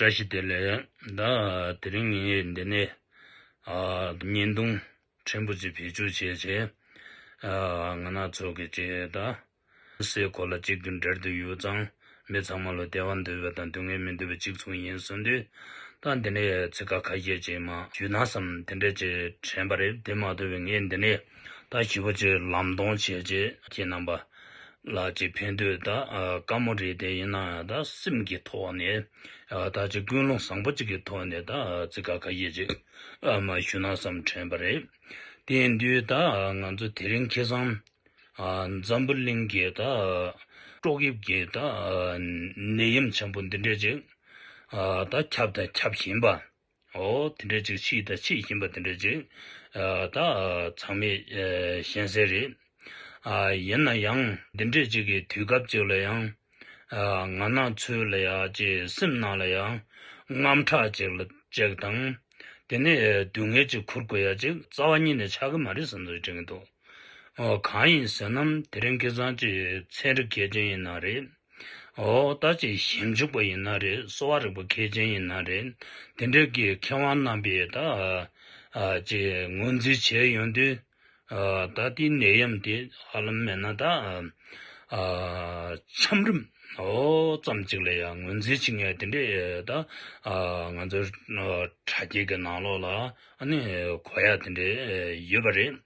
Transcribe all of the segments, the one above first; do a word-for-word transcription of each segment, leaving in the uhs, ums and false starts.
བཀྲ་ཤིས་བདེ་ལེགས། ད་དེ་རིང་ངས་འདི་ནས་ཨ་བརྙན་ཐུང་ཕྲན་བུ་ཅིག་བེད་སྤྱོད་བྱས་བྱས། ཨ་ང་རང་ཚོ་གི་ཅིག་ད་སའི་གོ་ལ་གཅིག་གི་འབྲེལ་དུ་ཡོད་ཙང་། མི་ཚང་མ་ལ་བདེ་བ་འདོད་པ་དང་སྡུག་བསྔལ་མི་འདོད་པ་གཅིག་མཚུངས་ཡིན་གསུངས་དུས། ད་འདི་ནས་ཚིག་ཁ་ཁ་ཤས་ཅིག་མར་ཞུས་ན་བསམ། དེ་འདྲ་ཅིག་དྲན་པ་རེད། དེ་མ་གཏོགས་པའི་ངས་འདི་ནས་ད་ཞིབ་པོ་ཅིག་ལམ་སྟོན་བྱས་བྱས་ཁྱེད་རྣམ་པ་ལ་ཅིག་ཕན་ཐོགས་ད་ཨ་དཀའ་མོ་རེད། དེ་ཡིན་ན་ཡང་ད་སེམས་ཀྱི་ཐོག་ནས་ཨ་ད་ཅིག་ཀུན་སློང་བཟང་པོ་ཅིག་གི་ཐོག་ནས་ད་ཚིག་ཁ་ཁ་ཤས་ཅིག་ཨ་མར་ཞུས་ན་བསམ་དྲན་པ་རེད། དེ་ཡིན་དུས་ད་ང་ཚོ་དེ་རིང་ཁ་སང་ཨ་འཛམ་བུ་གླིང་གི་ད་ཨ་ཏོག་དབྱིབས་ཀྱི་ད་ཨ་ནད་ཡམས་ཆེན་པོ་འདི་འདྲ་ཅིག་ཨ་ད་ཁྱབ་དང་ཁྱབ་བཞིན་པ། འོ་དེ་འདྲ་ཅིག་མཆེད་དང་མཆེད་བཞིན་པ་དེ་འདྲ་ཅིག་ཨ་ད་ཚང་མས་ཨ་ཤེས་གསལ་རེད། ཨ་ཡིན་ན་ཡང་འདི་འདྲ་ཅིག་གི་དུས་སྐབས་ཅིག་ལ་ཡང་ཨ་ང་རང་ཚོ་ལ་ཡ་ཅིག་སེམས་ནང་ལ་ཡང་དངངས་སྐྲག་ཅིག་ལ་ཅིག་དང་། དེ་ནས་སྡུག་བསྔལ་ཅིག་ཁུར་དགོས་ཡ་ཅིག་རྩ་བ་ཉིད་ནས་ཆགས་ཀྱི་མ་རེད་བསམ་ཚུལ་དྲན་གྱི་འདུག། ཨོ་གང་ཡིན་ཟེར་ན་དེ་རིང་ཁ་སང་ཅིག་ཚན་རིག་མཁས་ཅན་ཡིན་ན་རེད། ཨོ་ད་ཅིག་ཞིབ་འཇུག་པ་ཡིན་ན་རེད། གསོ་བ་རིག་པ་མཁས་ཅན་ཡིན་ན་རེད། དེ་འདྲ་གི་མཁས་དབང་རྣམ་པས་ད་ཨ་ཅིག་ངོས་འཛིན་བྱས་ཡོང་དུས། ཨ་ད་དེའི་ནད་ཡམས་དེ་ཧ་ལམ་མེད་ན་ད་ཨ་ཆམ་རིམས་ཨོ་ཙམ་ཅིག་ལ་ཡང་ངོས་འཛིན་བྱེད་མཁན་དེ་འདྲས་ད་ཨ་ང་ཚོའི་ཨ་དྲ་རྒྱའི་གི་ནང་ལོགས་ལ་ཨ་ནི་གོ་ཡ་དེ་འདྲས་ཡོད་པ་རེད།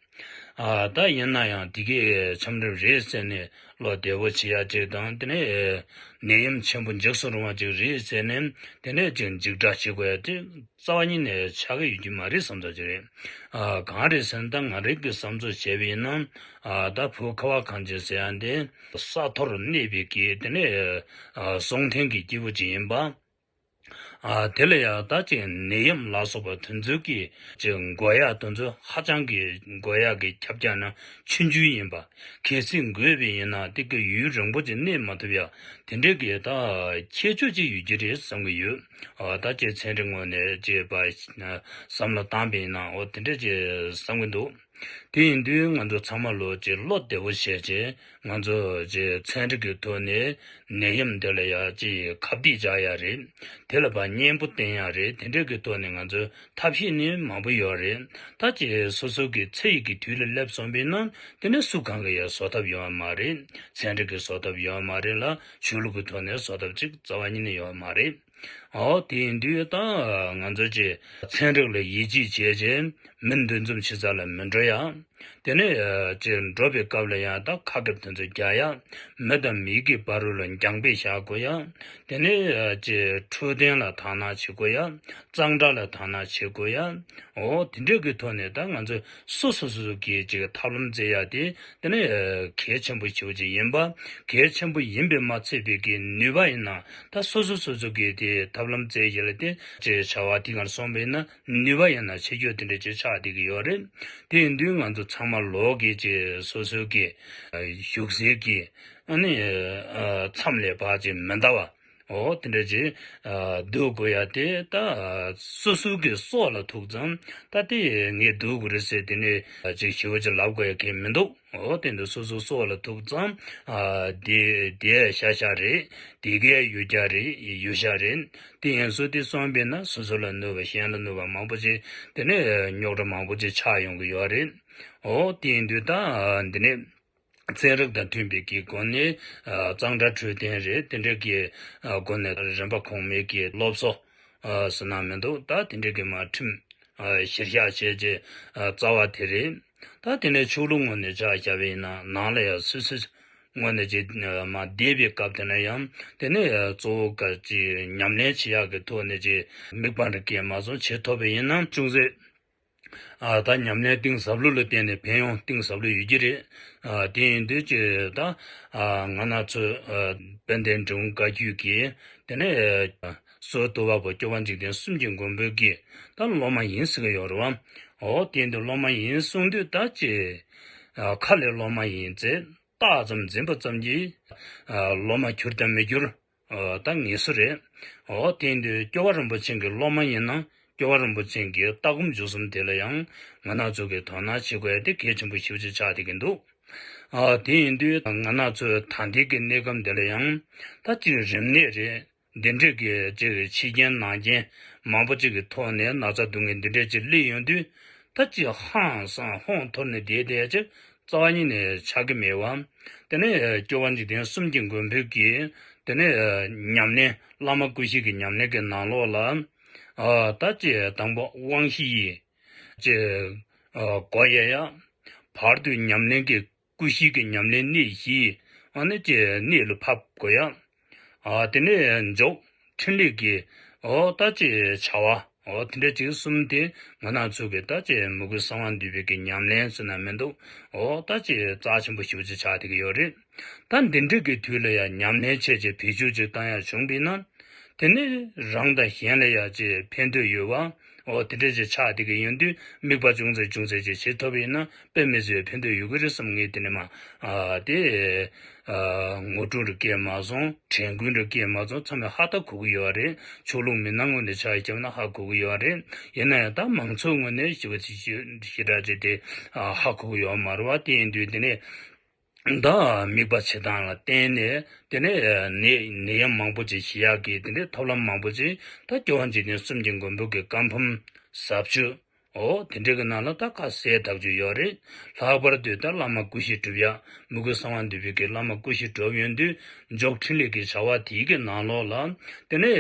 ཨ་ད་ཡིན་ན་ཡང་དེ་གའི་ཆམ་རིམས་རེད་ཟེར་ནས་བློ་བདེ་བོ་བྱེད་ཡ་ཅིག་དང་། དེ་ནས་ནད་ཡམས་ཆེན་པོ་འཇིགས་སུ་རུང་བ་ཅིག་རེད་ཟེར་ནས་དེ་འདྲས་ཅིག་འཇིགས་སྐྲག་བྱེད་དགོས་ཡ་དེ་རྩ་བ་ཉིད་ནས་ཆགས་ཀྱི་ཡོད་རྒྱུ་མ་རེད་བསམ་ཚོད་ཅིག་རེད། ཨ་གང་རེད་ཟེར་ན་ད་ང་རང་གི་བསམ་ཚོད་བྱས་པ་ཡིན་ན། ཨ་ད་བོད་ཁ་བ་གངས་ཅན་ཟེར་ཡ་འདི་ས་མཐོར་གནས་པའི་གི་དེ་ནས་ཨ་སྲོང་བཙན་གྱི་སྐྱེས་བུ་ཅིག་ཡིན་པ། ཨ་དེ་ལ་ཡང་ད་ཅིག་ནད་ཡམས་ལ་སོགས་པ་དེ་ཚོའི་གི་ཅིག་འགོས་ཡག་དེ་ཚོ་ཧ་ཅང་གི་འགོས་ཡག་གི་ཁྱབ་རྒྱ་ནི་ཆུང་ཆུང་ཡིན་པ། གལ་སྲིད་འགོས་པ་ཡིན་ན་དེ་གི་ཡུན་རིང་པོ་ཅིག་གནས་མ་ཐུབ་ཡག་དེ་འདྲའི་གི་ད་ཁྱད་ཆོས་ཅིག་ཡོད་ཀྱི་རེད་བསམ་གི་ཡོད། ཨ་ད་ཅིག་ཚན་རིག་ངོས་ནས་ཅིག་པ་བསམ་བློ་བཏང་པ་ཡིན་ན་འོ་དེ་འདྲ་ཅིག་བསམ་གི་འདུག། དེ་ཡིན་དུས་ང་ཚོ་ཚང་མ་ལོ་ཅིག་བློ་བདེ་བོ་བྱས་བྱས་ང་ཚོ་ཅིག་ཚན་རིག་གི་ཐོག་ནས་ནད་ཡམས་འདི་ལ་ཡ་ཅིག་ཁ་གཏད་བཅག་ཡ་རེད། དེ་ལ་ཕར་གཉེན་པོ་བསྟེན་ཡ་རེད། དེ་འདྲ་གི་ཐོག་ནས་ང་ཚོ་ཐབས་ཤེས་ནི་མང་པོ་ཡོད་རེད། ད་ཅིག་སོ་སོ་གི་ཚེ་ཡི་གི་དུས་ལ་སླེབས་སོང་པས་ན་དེ་ནས་སུ་གང་གི་ཡ་བཟོད་ཐབས་ཡོད་མ་རེད། ཚན་རིག་གི་བཟོད་ཐབས་ཡོད་མ་རེད་ལ། ཆོས་ལུགས་ཀྱི་ཐོག་ནས་བཟོད་ཐབས་ཅིག་རྩ་བ་ཉིད་ནས་ཡོད་མ་རེད། འོ་དེ་ཡིན་དུས་ད་ང་ཚོ་ཅིག་ཚན་རིག་ལ་ཡིད་ཆེས་བྱས་བྱས་མི་འདུ་འཛོམས་བྱེད་ས་ལ་མི་འགྲོ་ཡ། དེ་ནས་ཅིག་འགྲོ་བའི་སྐབས་ལ་ཡང་ད་ཁ་གེབ་དེ་ཚོ་རྒྱག་ཡ། མི་དང་མི་གི་བར་ལ་རྒྱང་འབེབས་བཞག་དགོས་ཡ། དེ་ནས་ཅིག་འཕྲོད་བསྟེན་ལ་དག་སྣང་བྱེད་དགོས་ཡ། གཙང་སྦྲ་ལ་དག་སྣང་བྱེད་དགོས་ཡ། འོ་དེ་འདྲའི་གི་ཐོག་ནས་ད་ང་ཚོ་སོ་སོ་སོ་སོ་གིས་ཅིག་ཐབས་ལམ་བཙལ་ཡ་དེ་དེ་ནས་གལ་ཆེན་པོ་ཞེ་པོ་ཅིག་ཡིན་པ། གལ་ཆེན་པོ་ཡིན་པས་མ་ཚད་པའི་གི་ནུས་པ་ཡིན་ན་ད་སོ་སོ་སོ་སོ་གིས་དེ་ཐབས་ལམ་བཙལ་ཡ་ལ་དེ་ཅིག་བྱ་བ་དེ་གར་སོང་པས་ན་ནུས་པ་ཡིན་ན་ཆེ་ཤོས་དེ་འདྲ་ཅིག་ཆགས་བསྡད་ཀྱི་ཡོད་རེད། དེ་ཡིན་དུས་ང་ཚོ་ཚང་མ་ལོག་གིས་ཅིག་སོ་སོའི་གི་བཞུགས་སའི་གི་ཨ་ནི་མཚམས་ལས་ཕར་ཅིག་མི་འདའ་བ། འོ་དེ་འདྲ་ཅིག་ཨ་སྡོད་དགོས་ཡ་དེ་ད་སོ་སོ་གི་སྲོག་ལ་ཐུག་ཙང་ད་དེ་ངས་སྡོད་དགོས་རེད་ཟེར་དེ་ནས་ཅིག་ཞེ་པོ་ཅིག་ལབ་དགོས་ཡ་གང་ཡང་མི་འདུག། འོ་དེ་འདྲ་སོ་སོ་སྲོག་ལ་ཐུག་ཙང་ཨ་དེ་དེ་ཤ་ཤ་རེད། དེ་གའི་ཡུལ་གྱར་རེད། ཡུལ་ཤ་རེད། དེ་ཡིན་སོ་དེ་སོང་པས་ན་སོ་སོ་ལ་གནོད་པ་གཞན་ལ་གནོད་པ་མང་པོ་ཅིག་དེ་ནས་རྙོག་དྲ་མང་པོ་ཅིག་ཆགས་ཡོང་གི་ཡོད་རེད། འོ་དེ་ཡིན་དུས་ད་ཨ་འདི་ནས། ཚན་རིག་དང་མཐུན་པའི་གི་སྒོ་ནས་ཨ་གཙང་སྦྲ་འཕྲོད་བསྟེན་རེད། དེ་འདྲ་གི་ཨ་སྒོ་ནས་རིམ་པ་གོང་མའི་གི་སློབ་གསོ་ཨ་ཟེར་ན་མི་འདུག། ད་དེ་འདྲ་གི་མར་ཁྲིམས་ཨ་གཞིར་བཞག་བྱས་རྗེས་ཨ་རྩ་བ་དེ་རེད། ད་དེ་ནས་ཆོས་ལུགས་ངོས་ནས་ཆ་བཞག་པ་ཡིན་ན་ནང་ལ་ཡང་སོ་སོའི་ངོས་ནས་ཅིག་མར་བསྡད་པའི་སྐབས་དེ་ན་ཡང་དེ་ནས་གཙོ་བོ་ག་ཅིག་ཉམས་ལེན་བྱེད་ཡག་གི་ཐོག་ནས་ཅིག་དམིགས་པ་འདྲ་གང་ཡང་མ་བཟུང་བྱེད་ཐུབ་པ་ཡིན་ན་ཅུང་ཟད། ཨ་ད་ཉམས་ལེན་གཏིང་ཟབ་ལོ་ལ་བརྟེན་ནས་ཕན་ཡོན་གཏིང་ཟབ་ལོ་ཡོད་ཀྱི་རེད། ཨ་དེ་ཡིན་དུས་ཀྱི་ད་ཨ་ང་རང་ཚོ་ཨ་དཔལ་ལྡན་འབྲི་གུང་བཀའ་བརྒྱུད་ཀྱི་དེ་ནས་སྲོལ་གཏོད་པ་པོ་སྐྱོབ་པ་འཇིག་རྟེན་གསུམ་གྱི་མགོན་པོའི་གི་ད་སློབ་མ་ཡིན་ཟེར་གི་ཡོད་རེད་བ། འོ་དེ་ཡིན་དུས་སློབ་མ་ཡིན་གསུང་དུས་ད་ཀྱི་ཨ་ཁ་ལས་སློབ་མ་ཡིན་ཚེ་རྟགས་ཙམ་འཛིན་པ་ཙམ་གྱིས་ཨ་སློབ་མ་གྱུར་དང་མི་འགྱུར། ཨ་ད་ངེས་སོ་རེད། འོ་དེ་ཡིན་དུས་སྐྱོབ་པ་རིན་པོ་ཆེ་གི་སློབ་མ་ཡིན་ན་སྐྱོབ་པ་རིན་པོ་ཆེ་གི་ལྟ་སྒོམ་སྦྱོར་གསུམ་དེ་ལ་ཡང་ང་རང་ཚོ་གི་དོ་སྣང་བྱེད་དགོས་ཡ་དེ་གལ་ཆེན་པོ་ཞེ་པོ་ཅིག་ཆགས་བསྡད་ཀྱི་འདུག། ཨ་དེ་ཡིན་དུས་ང་རང་ཚོའི་ད་ལྟའི་གི་གནས་སྐབས་འདི་ལ་ཡང་ད་ཅིག་རིམས་ནད་རེད། འདི་འདྲས་ཀྱི་ཅིག་ཕྱི་རྐྱེན་ནང་རྐྱེན་མང་པོ་ཅིག་གི་ཐོག་ནས་ན་ཚ་སྡུག་བསྔལ་འདི་འདྲས་ཅིག་སླེབས་ཡོང་དུས། ད་ཅིག་ཧང་སང་ཧོན་འཐོར་ནས་བསྡད་བསྡད་ཡ་ཅིག་རྩ་བ་ཉིད་ནས་ཆགས་ཀྱི་མེད་པ། དེ་ནས་སྐྱོབ་པ་འཇིག་རྟེན་གསུམ་གྱི་མགོན་པོ་གི་དེ་ནས་ཉམས་ལེན། བླ་མ་སྐུ་བཞི་གི་ཉམས་ལེན་གྱི་ནང་ལོགས་ལ། ཨ་ད་ཅིག་དང་པོ་དབང་བཞི་ཡི་ཅིག་ཨ་སྒོ་དབྱེ་ཡ། བར་དུ་ཉམས་ལེན་གྱི་སྐུ་བཞི་གི་ཉམས་ལེན་གནད་བཞི། ཨ་ནི་ཅིག་གནད་ལ་ཕབ་དགོས་ཡ། ཨ་དེ་ནས་འཇོག་འཕྲིན་ལས་ཀྱི་ཨོ་ད་ཅིག་བྱ་བ། ཨོ་དེ་འདྲ་ཅིག་གསུམ་དེ་ང་རང་ཚོ་གི་ད་ཅིག་མོས་གུས་གསང་བ་འདུས་པའི་གི་ཉམས་ལེན་ཟེར་ན་མི་འདུག་ཨོ་ད་ཅིག་རྩ་ཆེན་པོ་ཞེ་པོ་ཅིག་ཆགས་བསྡད་ཀྱི་ཡོད་རེད། ད་འདི་འདྲ་གི་དུས་ལ་ཡང་ཉམས་ལེན་བྱས་བྱས་བེད་སྤྱོད་ཅིག་བཏང་ཡ་བྱུང་བས་ན། དེ་ནི་རང་དང་གཞན་ལ་ཡང་ཅིག་ཕན་ཐོགས་ཡོད་པ། ཨོ་དེ་འདྲ་ཅིག་ཆགས་བསྡད་ཀྱི་ཡོད་དུས། དམིགས་པ་ཅུང་ཟད་ཅུང་ཟད་ཅིག་བྱེད་ཐུབ་པ་ཡིན་ན་དཔེ་མི་སྲིད་པའི་ཕན་ཐོགས་ཡོད་ཀྱི་རེད་བསམ། ངས་དེ་ནས་མ་ཨ་དེ་ཨ་ངོ་སྤྲོད་རེ་སྐྱེལ་མ་སོང་། དྲན་སྐུལ་རེ་སྐྱེལ་མ་སོང་། ཚང་མས་ཧ་ད་གོ་གི་ཡོད་རེད། ཆོས་ལུགས་མི་སྣ་ངོས་ནས་ཆ་བཞག་ན་ཧ་གོ་གི་ཡོད་རེད། ཡིན་ན་ཡང་ད་མང་ཚོགས་ངོས་ནས་ཞེ་པོ་ཅིག་ཞེ་དྲག་ཅིག་དེ་ཨ་ཧ་གོ་གི་ཡོད་མ་རེད་པ། དེ་ཡིན་དུས་དེ་ནས། ད་དམིགས་པ་བྱེད་སྟངས་ལ་བརྟེན་ནས་དེ་ནས་ནད་ནད་ཡམས་མང་པོ་ཅིག་ཞི་ཡག་གི་དེ་འདྲའི་ཐབས་ལམ་མང་པོ་ཅིག་ད་སྐྱོབ་པ་འཇིག་རྟེན་གསུམ་གྱི་མགོན་པོ་གི་བཀའ་འབུམ་ཟབ་ཆོས། ཨོ་དེ་འདྲའི་གི་ནང་ལ་ད་ཁ་གསལ་ཐག་ཆོད་ཡོད་རེད། ལྷག་པར་དུ་ད་བླ་མ་སྐུ་བཞི་སྒྲུབ་ཡ། མོས་གུས་གསང་བ་འདུས་པའི་གི་བླ་མ་སྐུ་བཞི་སྒྲུབ་ཡོང་དུས། འཇོག་འཕྲིན་ལས་ཀྱི་བྱ་བ་དེའི་གི་ནང་ལོགས་ལ་དེ་ནས་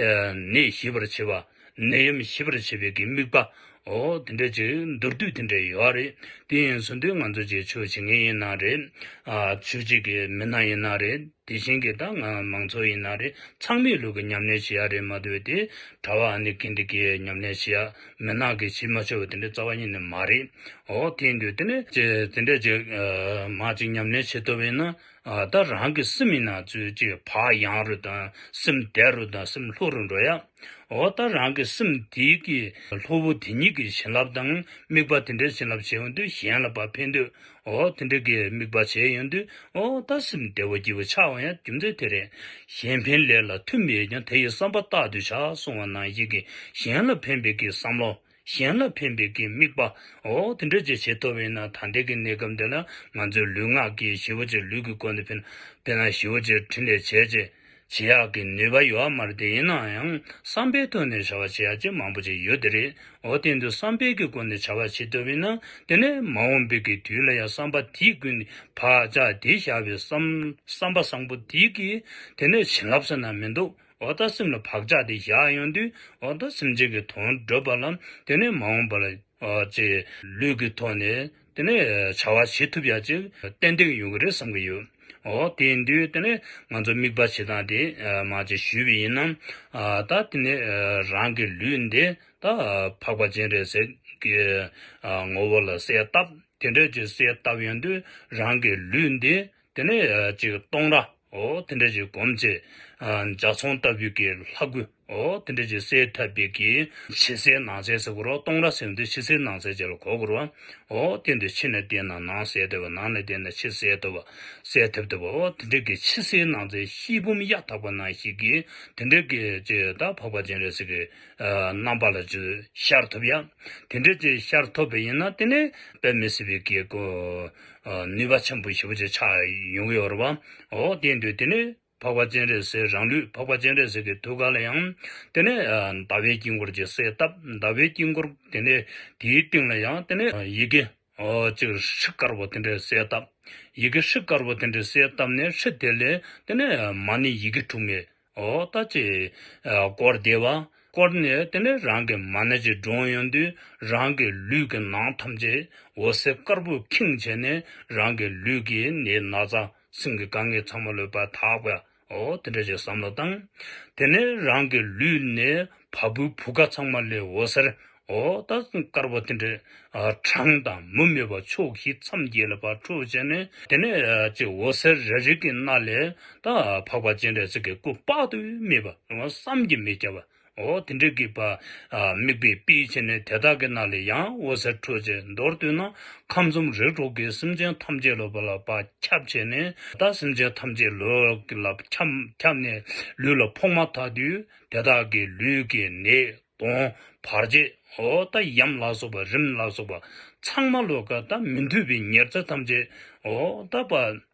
ནད་ཞི་བར་བྱེད་པ། ནད་ཡམས་ཞི་བར་བྱེད་པའི་གི་དམིགས་པ། ཨོ་དེ་འདྲ་ཅིག་མདོར་བསྡུས་དེ་འདྲ་ཡོད་རེད། དེ་ཡིན་ཟེར་དུས་ང་ཚོ་ཅིག་ཆོས་བྱེད་མཁན་ཡིན་ན་རེད། ཨ་ཆོས་བྱེད་ཀྱི་མི་སྣ་ཡིན་ན་རེད། དེ་བཞིན་གྱི་ད་ང་མང་ཚོགས་ཡིན་ན་རེད། ཚང་མས་ལུས་ཀྱི་ཉམས་ལེན་བྱེད་ཡ་རེད་མ་གཏོགས། དེ་གྲྭ་པ་ཨ་ནི་གིན་དེ་གི་ཉམས་ལེན་བྱེད་ཡ། མི་ནག་གི་བྱེད་མ་ཆོག་པ་དེ་འདྲ་རྩ་བ་ཉིད་ནས་མ་རེད། ཨོ་དེ་ཡིན་དུས་དེ་ནས་ཅིག་དེ་འདྲ་ཅིག་ཨ་མ་ཅིག་ཉམས་ལེན་བྱེད་ཐུབ་པ་ཡིན་ན། ཨ་ད་རང་གི་སེམས་ཡིན་ན་ཚུལ་ཅིག་བག་ཡངས་རུ་དང་སེམས་བདེ་རུ་དང་སེམས་ལྷོད་རུ་འགྲོ་ཡ། འོ་ད་རང་གི་སེམས་དེའི་གི་ལྷོ་བོ་དེ་ཉིད་ཀྱི་བྱིན་རླབས་དང་དམིགས་པ་དེ་འདྲའི་བྱིན་རླབས་བྱེད་ཡོང་དུས་གཞན་ལ་ཕར་ཕན་ཐོགས། འོ་དེ་འདྲའི་གི་དམིགས་པ་བྱེད་ཡོང་དུས་འོ་ད་སེམས་བདེ་བོ་སྐྱིད་པོ་ཆགས་ཡོང་ཡ་རྒྱུ་མཚན་དེ་རེད། གཞན་ཕན་ལས་ལ་མཐུ་མེད་ཀྱང་དེ་ཡི་བསམ་པ་རྟག་ཏུ་བྱ་གསུངས་པ་ནང་བཞིན་གྱི་གཞན་ལ་ཕན་པའི་གི་བསམ་བློ། གཞན་ལ་ཕན་པའི་གི་དམིགས་པ། འོ་དེ་འདྲ་ཅིག་བྱེད་ཐུབ་པ་ཡིན་ན་ད་ལྟའི་གི་གནས་སྐབས་འདི་ལ་ང་ཚོའི་ལུས་ངག་གི་ཞི་བ་ཅིག་ལུས་ཀྱི་སྐོར་ནས་ཕན་ཕན་ན་ཞི་བ་ཅིག་འཕྲིན་ལས་བྱས་ཅིག་བྱེད་ཡག་གི་ནུས་པ་ཡོད་མ་རེད། དེ་ཡིན་ན་ཡང་བསམ་པའི་ཐོག་ནས་བྱ་བ་བྱེད་ཡག་ཅིག་མང་པོ་ཅིག་ཡོད་དེ་རེད། འོ་དེ་འདུག་བསམ་པའི་གི་སྒོ་ནས་བྱ་བ་བྱེད་ཐུབ་པ་ཡིན་ན་དེ་ནས་མ་འོངས་པའི་གི་དུས་ལ་ཡང་བསམ་པ་དེའི་ཀུན་ནས་བག་ཆགས་དེ་བཞག་པའི་བསམ་བསམ་པ་བཟང་པོ་དེའི་གི་དེ་ནས་བྱིན་རླབས་ཟེར་ན་མི་འདུག་འོ་ད་སེམས་ལ་བག་ཆགས་དེ་བཞག་ཡོང་དུས་འོ་ད་སེམས་ཅན་གྱི་དོན་སྒྲུབ་པ་ལ་དེ་ནས་མ་འོངས་པ་ལ་ཨ་ཅེ་ལུས་ཀྱི་ཐོག་ནས་དེ་ནས་བྱ་བ་བྱེད་ཐུབ་ཡ་ཅིག་ཏན་ཏན་ཡོང་གི་རེད་བསམ་གྱི་ཡོད། འོ་དེ་ཡིན་དུས་དེ་ནས་ང་ཚོ་དམིགས་པ་བྱེད་སྟངས་དེ་མ་ཅིག་ཞུས་པ་ཡིན་ན། ཨ་ད་དེ་ནས་རང་གི་ལུས་འདི་ད་འཕགས་པ་སྤྱན་རས་གཟིགས་ཀྱི་ངོ་བོ་ལ་གསལ་བཏབ། དེ་འདྲ་ཅིག་གསལ་བཏབ་ཡོང་དུས་རང་གི་ལུས་འདི། དེ་ནས་ཅིག་སྟོང་ར། འོ་དེ་འདྲ་ཅིག་སྒོམ་བྱས། ཨ་འཇའ་ཚོན་ལྟ་བུའི་གི་ལྷ་སྐུ། འོ་དེ་འདྲ་ཅིག་གསལ་ཐུབ་པའི་གི་ཕྱི་གསལ་ནང་གསལ་ཟེར་གོ་རོ། སྟོང་ར་ཟེར་དུས་ཕྱི་གསལ་ནང་གསལ་ཅིག་ལ་གོ་དགོས་རོ། འོ་དེ་འདྲ་ཕྱི་ནས་བལྟས་ན་ནང་གསལ་ཐུབ་པ། ནང་ནས་བལྟས་ན་ཕྱི་གསལ་ཐུབ་པ། གསལ་ཐུབ་ཐུབ་པ། འོ་དེ་འདྲ་གི་ཕྱི་གསལ་ནང་གསལ་ཤེལ་བུམ་གཡའ་དག་པ་ནང་བཞིན་གི་དེ་འདྲ་གི་ཅིག་ད་འཕགས་པ་སྤྱན་རས་གཟིགས་ཀྱི་ཨ་རྣམ་པ་ལ་ཅིག་ཤར་ཐུབ་ཡ། དེ་འདྲ་ཅིག་ཤར་ཐུབ་པ་ཡིན་ན་དེ་ནས་དཔེ་མི་སྲིད་པའི་གི་གོ་ཨ་ནུས་པ་ཆེན་པོ་ཞེ་པོ་ཅིག་ཆགས་ཡོང་གི་ཡོད་རེད་བ། འོ་དེ་འདུག་དེ་ནས་འཕགས་པ་སྤྱན་རས་གཟིགས་རང་ལུས་འཕགས་པ་སྤྱན་རས་གཟིགས་ཀྱི་ཐུགས་ཀ་ལ་ཡང་དེ་ནས་ཨ་ཟླ་བའི་དཀྱིལ་འཁོར་གྱི་གསལ་བཏབ། ཟླ་བའི་དཀྱིལ་འཁོར་དེ་ནས་དེའི་སྟེང་ལ་ཡང་དེ་ནས་ཡི་གེ་ཨོ་ཅིག་ཧྲི་དཀར་པོ་དེ་འདྲ་གསལ་བཏབ། ཡི་གེ་ཧྲི་དཀར་པོ་དེ་འདྲ་གསལ་བཏབ་ནས་ཧྲི་དེ་ལས་དེ་ནས་མ་ཎི་ཡི་གེ་དྲུག་མའི་ཨོ་ད་ཅིག་ཨ་སྐོར་བདེ་བ། སྐོར་ནས་དེ་ནས་རང་གི་མ་ཎི་ཅིག་བགྲངས་ཡོང་དུས་རང་གི་ལུས་ཀྱི་ནང་ཐམས་ཅད་འོད་ཟེར་དཀར་པོས་ཁེངས་བྱས་ནས་རང་གི་ལུས་ཀྱི་ནད་ན་ཚ་སེམས་ཀྱི་དཀའ་ངལ་ཚང་མ་ལོས་པ་དག་པ། ཨོ་དེ་འདྲ་ཅིག་བསམ་བློ་བཏང་། དེ་ནས་རང་གི་ལུས་ནས་བ་སྤུའི་བུ་ག་ཚང་མ་ལས་འོད་ཟེར་ཨོ་ད་དཀར་པོ་དེ་འདྲ་ཨ་གྲངས་དང་མུ་མེད་པ་ཕྱོགས་བཞི་མཚམས་བརྒྱད་ལ་ཕར་འཕྲོས་བྱས་ནས་དེ་ནས་ཨ་ཅིག་འོད་ཟེར་རེ་རེ་གི་སྣ་ལས་ད་འཕགས་པ་སྤྱན་རས་གཟིགས་ཀྱི་སྐུ་དཔག་ཏུ་མེད་པ་བསམ་གྱིས་མི་ཁྱབ་པ། ཨོ་དེ་འདྲ་གི་པ་ཨ་དམིགས་པའི་དཔེ་བྱས་ནས་དེ་དག་གི་ནང་ལས་ཡང་འོད་ཟེར་འཕྲོས་བྱས་མདོར་བསྡུས་ན་ཁམས་གསུམ་རིགས་དྲུག་གི་སེམས་ཅན་ཐམས་ཅད་ལོ་པ་ལ་པ་ཁྱབ་བྱས་ནས་ད་སེམས་ཅན་ཐམས་ཅད་ལོ་ལ་ཁྱབ་ཁྱབ་ནས་ལུས་ལ་ཕོག་མ་ཐག་དུས་དེ་དག་གི་ལུས་ཀྱི་ནད་གདོན་བར་ཆད་ཨོ་ད་ཡམས་ལ་སོགས་པ་རིམས་ལ་སོགས་པ་ཚང་མ་ལོ་ཀ་ད་མི་འདོད་པའི་ཉེར་འཚེ་ཐམས་ཅད་ཨོ་ད་པ།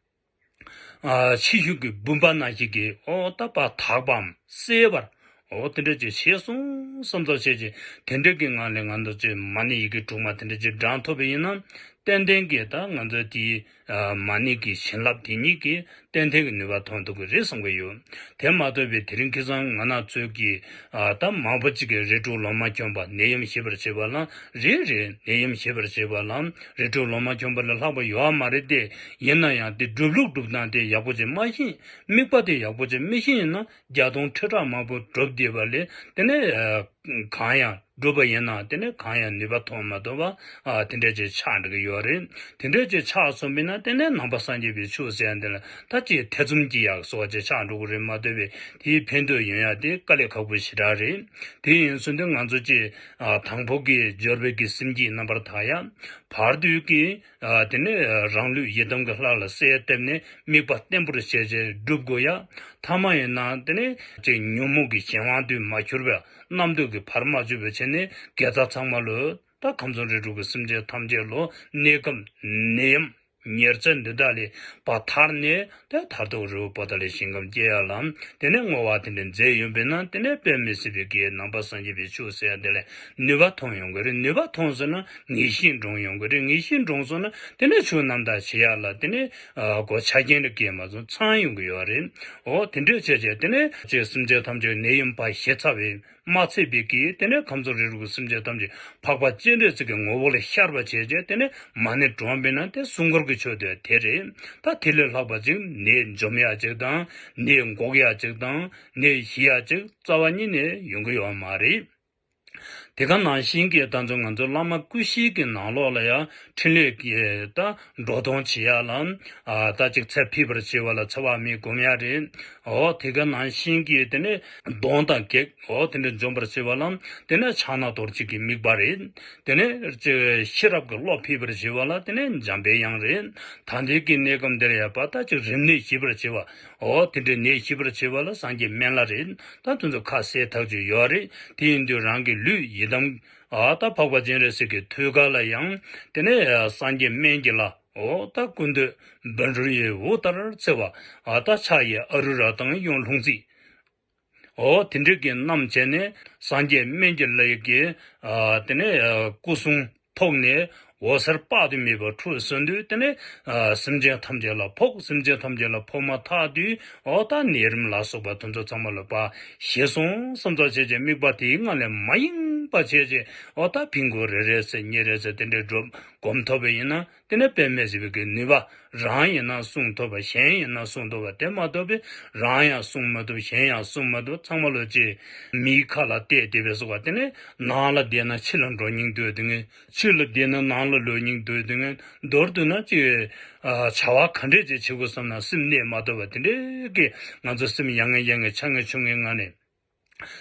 ཨ་ཕྱི་ཤུགས་ཀྱི་བུམ་པ་ནང་བཞིན་གྱི་ཨོ་ད་པ་དག་པའམ་གསལ་བར་ འོ་དེ་འདྲ་ཅིག་བྱས་སོང་བསམ་ཚོར་བྱས་ཅིག་དེ་འདྲ་གི་ངང་ལས་ང་ཚོ་ཅིག་མ་ཎི་ཡི་གེ་དྲུག་མ་དེ་འདྲ་ཅིག་བགྲང་ཐུབ་པ་ཡིན་ན། ཏན་ཏན་གྱིས་ད་ང་ཚོ་དེའི་ཨ་མ་ཎི་གི་བྱིན་རླབས་དེ་ཉིད་ཀྱིས་ཏན་ཏན་གྱི་ནུས་པ་ཐོན་ཐུབ་ཀྱི་རེད་བསམ་གྱི་ཡོད། དེ་མ་གཏོགས་པའི་དེ་རིང་ཁ་སང་ང་རང་ཚོའི་གི་ཨ་ད་མང་པོ་ཅིག་གིས་རིགས་དྲུག་ལོ་མ་གྱོན་པ་ནད་ཡམས་ཞི་བར་བྱེད་པ་ལ་རེད། རེད། ནད་ཡམས་ཞི་བར་བྱེད་པ་ལ་རིགས་དྲུག་ལོ་མ་གྱོན་པ་ལས་ལྷག་པ་ཡོད་མ་རེད་དེ། ཡིན་ན་ཡང་དེ་སྒྲུབ་ལུགས་སྒྲུབ་སྟངས་དེ་ཡག་པོ་ཅིག་མ་ཤེས། དམིགས་པ་དེ་ཡག་པོ་ཅིག་མི་ཤེས་ཡིན་ན་བརྒྱ་སྟོང་ཁྲི་ཕྲག་མང་པོ་སྒྲུབ་བསྡད་པ་ལས་དེ་ནས་ཨ་གང་ཡང་སྒྲུབ་པ་ཡིན་ན་དེ་ནས་གང་ཡང་ནུས་པ་ཐོན་མ་ཐུབ་པ་ཨ་དེ་འདྲ་ཅིག་ཆགས་འགྲོ་གི་ཡོད་རེད། དེ་འདྲ་ཅིག་ཆགས་སོང་བས་ན་དེ་ནས་ནང་པ་སངས་རྒྱས་པའི་ཆོས་ཟེར་ཡ་འདི་ལ་ད་ཅིག་ཐེ་ཚོམ་སྐྱེ་ཡག་བཟོ་བ་ཅིག་ཆགས་འགྲོ་གི་རེད་མ་གཏོགས་པའི་དེའི་ཕན་ཐོགས་ཡོང་ཡ་དེ་དཀའ་ལས་ཁག་པོ་ཞེ་དྲག་རེད། དེ་ཡིན་ཙང་དེ་ང་ཚོ་ཅིག་ཨ་དང་པོ་གི་འབྱོར་པའི་གི་སེམས་བསྐྱེད་རྣམ་པར་དག་ཡ། བར་དུ་གི་ཨ་དེ་ནས་རང་ལུས་ཡི་དམ་གྱི་ལྷ་ལ་གསལ་བཏབ་ནས་དམིགས་པ་བརྟན་པོར་བྱས་བྱས་སྒྲུབ་དགོས་ཡ། ཐ་མ་ཡིན་ན་དེ་ནས་ཅིག་ཉོན་མོངས་ཀྱི་གཞན་དབང་དུ་མ་གྱུར་པ། རྣམ་རྟོག་གི་བར་མ་ཆོད་པ་བྱས་ནས་དགེ་རྩ་ཚང་མ་ལོ་ད་ཁམས་གསུམ་རིགས་དྲུག་གི་སེམས་ཅན་ཐམས་ཅད་ལོ་གནས་སྐབས་ནད་ཡམས་ཉེར་འཚེ་འདི་དག་ལས་ཕར་ཐར་ནས་དེ་མཐར་ཐུག་རི་བོ་པོ་ཏ་ལའི་ཞིང་ཁམས་སྐྱེ་ཡ་ལ་དེ་ནས་བསྔོ་བ་དེ་འདྲ་མཛད་ཡོང་བས་ན་དེ་ནས་དཔེ་མི་སྲིད་པའི་དགེ་ནང་པ་སངས་རྒྱས་པའི་ཆོས་ཟེར་ཡ་དེ་ལས་ནུས་པ་ཐོན་ཡོང་གི་རེད། ནུས་པ་ཐོན་ཟེར་ན་ངེས་ཤེས་འདྲོངས་ཡོང་གི་རེད། ངེས་ཤེས་འདྲོངས་སོང་ན་དེ་ནས་ཆོས་རྣམ་དག་བྱེད་ཡ་ལ་དེ་ནས་ཨ་གོ་ཆ་རྐྱེན་རེ་སྐྱེས་མ་སོང་ཚང་ཡོང་གི་ཡོད་རེད། འོ་དེ་འདྲས་བྱས་བྱས་དེ་ནས་ཅིག་སེམས་ཅན་ཐམས་ཅད་ནད་ཡམས་པ་ཞི་ཚར་བས་མ་ཚད་པའི་གི་དེ་ནས་ཁམས་གསུམ་རིགས་དྲུག་གི་སེམས་ཅན་ཐམས་ཅད་འཕགས་པ་སྤྱན་རས་གཟིགས་ཀྱི་ངོ་བོ་ལ་ཤར་བ་བྱས་བྱས་དེ་ནས་མ་ཎི་བགྲངས་པས་ན་དེ་གསུང་མགུར་གྱི་ཆོས་དེ་དེ་རེད། ད་དེ་ལས་ལྷག་པ་ཅིག་ནད་འཇོམས་ཡ་ཅིག་དང་ནད་འགོག་ཡ་ཅིག་དང་ནད་ཞི་ཡ་ཅིག་རྩ་བ་ཉིད་ནས་ཡོང་གི་ཡོད་མ་རེད། དེ་ག་ནང་བཞིན་གྱི་ད་ཚོ་ང་ཚོ་བླ་མ་ཀུ་ཤའི་གི་ནང་ལོགས་ལ་ཡང་འཕྲིན་ལས་ཀྱི་ད་འགྲོ་སྟངས་བྱེད་ཡ་ལ་ཨ་ད་ཅིག་ཚེ་ཕྱི་པར་བྱེད་པ་ལ་ཚེ་དཔག་མེད་སྒོམ་ཡ་རེད། འོ་དེ་ག་ནང་བཞིན་གྱི་དེ་ནས་གདོན་དང་བགེགས་འོ་དེ་འདྲ་འཇོམས་པར་བྱེད་པ་ལ་དེ་ནས་ཕྱག་ན་རྡོ་རྗེ་གི་དམིགས་པ་རེད། དེ་ནས་ཅིག་ཤེས་རབ་ཀྱི་བློ་ཕྱི་པར་བྱེད་པ་ལ་དེ་ནས་འཇམ་པའི་དབྱངས་རེད། ད་ལྟའི་གི་གནས་སྐབས་འདིར་ཡང་པ་ད་ཅིག་རིམས་ནད་ཞི་བར་བྱེད་པ། འོ་དེ་འདྲའི་ནད་ཞི་བར་བྱེད་པ་ལ་སངས་རྒྱས་སྨན་བླ་རེད། ད་དེ་ཚོ་ཁ་གསལ་ཐག་ཆོད་ཡོད་རེད། དེ་ཡིན་དུས་རང་གི་ལུས་ཡི་དམ་ཨ་ད་འཕགས་པ་སྤྱན་རས་གཟིགས་ཀྱི་ཐོད་རྒལ་ལ་ཡང་དེ་ནས་སངས་རྒྱས་སྨན་གྱི་བླ་འོ་ད་ཀུན་འདུས་བཻ་ཌཱུརྱ་ཡི་དབུ་ལྟར་བརྩེ་བ་ཨ་ད་ཕྱག་གཡས་ཨ་རུ་ར་དང་ཡང་ལྷུང་བཟེད། འོ་དེ་འདྲ་གི་བསྣམས་བྱས་ནས་སངས་རྒྱས་སྨན་གྱི་བླ་ཡི་གི་ཨ་དེ་ནས་ཨ་སྐུ་གསུང་ཐོག་ནས་འོད་ཟེར་དཔག་ཏུ་མེད་པ་འཕྲོས་ཟིན་དུས་དེ་ནས་ཨ་སེམས་ཅན་ཐམས་ཅད་ལ་ཕོག་སེམས་ཅན་ཐམས་ཅད་ལ་ཕོག་མ་ཐག་དུས་འོ་ད་ནད་རིམས་ལ་སོགས་པ་དེ་ཚོ་ཚང་མ་ལ་པ་ཞི་སོང་བསམ་ཚོར་བྱས་བྱས་དམིགས་པ་དེའི་ངང་ལས་མ་ཡེངས་པ་བྱས་བྱས་འོ་ད་ཕྲེང་སྐོར་རེ་རེ་ཟེར་གཉིས་རེ་ཟེར་དེ་འདྲའི་སྒྲུབ་སྒོམ་ཐུབ་པ་ཡིན་ན། དེ་ནས་དཔེ་མི་སྲིད་པའི་གི་ནུས་པ། རང་ཡིན་ན་སྲུང་ཐུབ་པ་གཞན་ཡིན་ན་སྲུང་ཐུབ་པ་དེ་མ་གཏོགས་པའི་རང་ཡང་སྲུང་མ་ཐུབ་གཞན་ཡང་སྲུང་མ་ཐུབ་ཚང་མ་ལོ་ཅིག་མིའི་ཁ་ལ་གཏད་དེ་བས་སོ་བ་དེ་ནས་ནང་ལ་བསྡད་ན་ཕྱི་ལ་འགྲོ་སྙིང་འདོད་དེ་ངས་ཕྱི་ལ་བསྡད་ན་ནང་ལ་ལོག་སྙིང་འདོད་དེ་ངས་མདོར་བསྡུ་ན་ཅིག་བྱ་བ་ག་འདྲས་ཅིག་བྱེད་དགོས་བསམ་ན་སེམས་གནས་མ་ཐུབ་པ་དེ་འདྲས་ཀྱི་ང་ཚོ་སེམས་ཡ་ང་ཡ་ང་ཆ་ང་ཆུང་ངའི་ངང་ནས།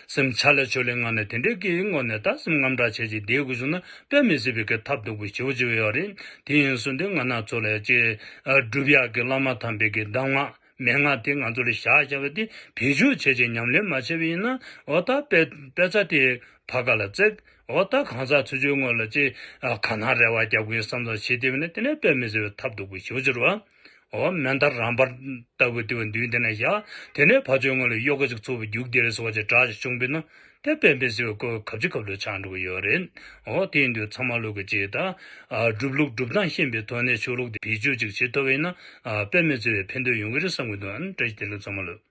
སེམས་ཆ་ལ་ཆོས་ལས་ངང་ནས་དེ་འདྲའི་གི་ངོ་ནས་ད་སེམས་དངངས་སྐྲག་བྱས་ཀྱི་བསྡད་དགོས་བྱུང་ན་དཔེ་མི་སྲིད་པའི་གི་ཐབས་སྡུག་པོ་ཞེ་པོ་ཅིག་ཡོད་རེད། དེ་ཡིན་སོང་དུས་ང་རང་ཚོ་ལ་ཅིག་སྒྲུབ་ཡག་གི་བླ་མ་དམ་པའི་གི་གདམས་ངག་མན་ངག་དེ་ང་ཚོ་ལ་བཞག་བཞག་པ་དེ་བེད་སྤྱོད་བྱས་བྱས་ཉམས་ལེན་མ་བྱས་པ་ཡིན་ན་འོ་ད་དཔེ་དཔེ་ཆ་དེ་ཕ་ག་ལ་བརྩེགས་འོ་ད་གང་ཟག་ཚུལ་འཆོས་ངོ་ལ་ཅིག་ག་ན་རེ་བ་རྒྱབ་དགོས་བསམ་བསམ་བྱས་བསྡད་པ་ནི་དེ་ནས་དཔེ་མི་སྲིད་པའི་ཐབས་སྡུག་པོ་ཞེ་པོ་ཅིག་རེད་བ། འོ་མེ་མདའ་རང་འབར་ལྟ་བུ་དེ་བ་མདུན་དེ་ན་བཞག་དེ་ནས་ཕ་ཆོས་ངོ་ལ་གཡོ་ག་ཅིག་ཚུགས་པ་རྒྱུག་དེ་རེད་ཟེར་བ་ཅིག་གྲགས་ཅིག་བྱུང་བས་ན་དེ་དཔེ་མི་སྲིད་པའི་སྐོར་གབ་ཅིག་གབ་ལོས་ཆགས་འགྲོ་གི་ཡོད་རེད། འོ་དེ་ཡིན་དུས་ཚང་མ་ལོ་གི་ཅིག་ད་སྒྲུབ་ལུགས་སྒྲུབ་སྟངས་ཤེས་པའི་ཐོག་ནས་ཆོས་ལུགས་དེ་བེད་སྤྱོད་ཅིག་བྱེད་ཐུབ་པ་ཡིན་ན་དཔེ་མི་སྲིད་པའི་ཕན་ཐོགས་ཡོང་གི་རེད་བསམ་གི་འདུག་ཨ་ནི་བཀྲ་ཤིས་བདེ་ལེགས་ཚང་མ་ལོ།